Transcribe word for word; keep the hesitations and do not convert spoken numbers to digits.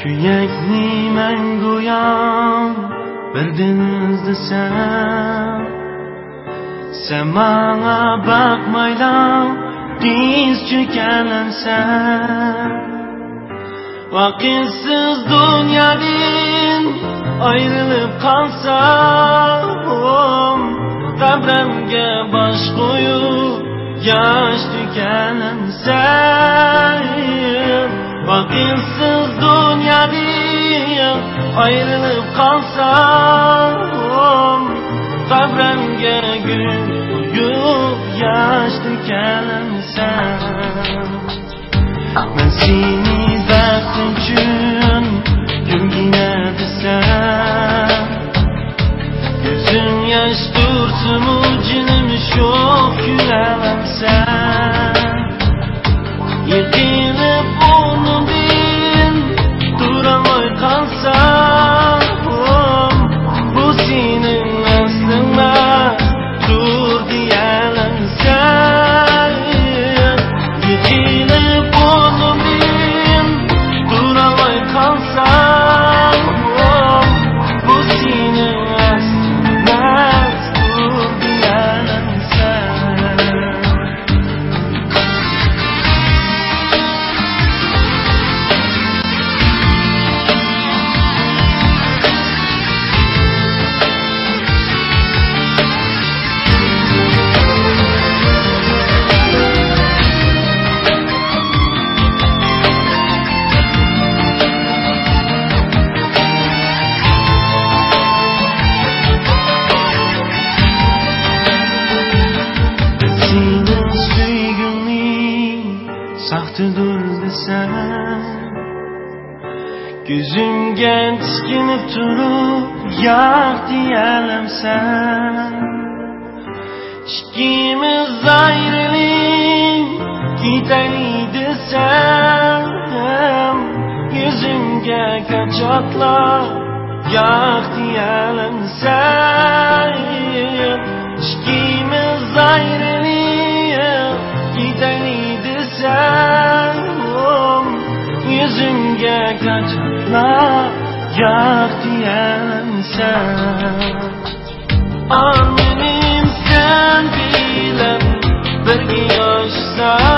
سۆيەكنى مەن گويا بىردىن ئىزدىسەم، سەن ماڭا باقمايلا تېز چۆكەلەمسەن. ۋاقىتسىز دۇنيادىن ئايرىلىپ قالسام، قەبرەمگە باش قويۇپ ياش تۆكەلەمسەن. ۋاقىتسىز دۇنيادىن ئايرىلىپ قالسام، قەبرەمگە گۈل قويۇپ ياش تۆكەلەمسەن. مەن سېنى بەختىم ئۈچۈن گۈلگىنە دېسەم، كۆزۈم ياش تۇرسىمۇ جېنىم شوخ كۈلەلەمسەن. يىقىلىپ ئورنۇمدىن تۇرالماي قالسام، بۇ سېنىڭ ئەسلىڭ ئەمەس، تۇر دېيەلەمسەن. يىقىلىپ ئورنۇمدىن تۇرالماي قالسام، بۇ سېنىڭ ئەسلىڭ ئەمەس، تۇر دېيەلەمسەن. سېنىڭ سۆيگۈڭنى ساختىدۇر دېسەم، كۆزۈمگە تىكىلىپ تۇرۇپ ياق دېيەلەمسەن؟ ئىككىمىز ئايرىلىپ كېتەيلى دېسەم، يۈزۈمگە كاچاتلاپ ياق دېيەلەمسەن؟ ئىككىمىز ئايرىلىپ كېتەيلى دېسەم، يۈزۈمگە كاچاتلاپ ياق دېيەلەمسەن؟ ئارمىنىم سەن بىلەن بىرگە ياشىسام،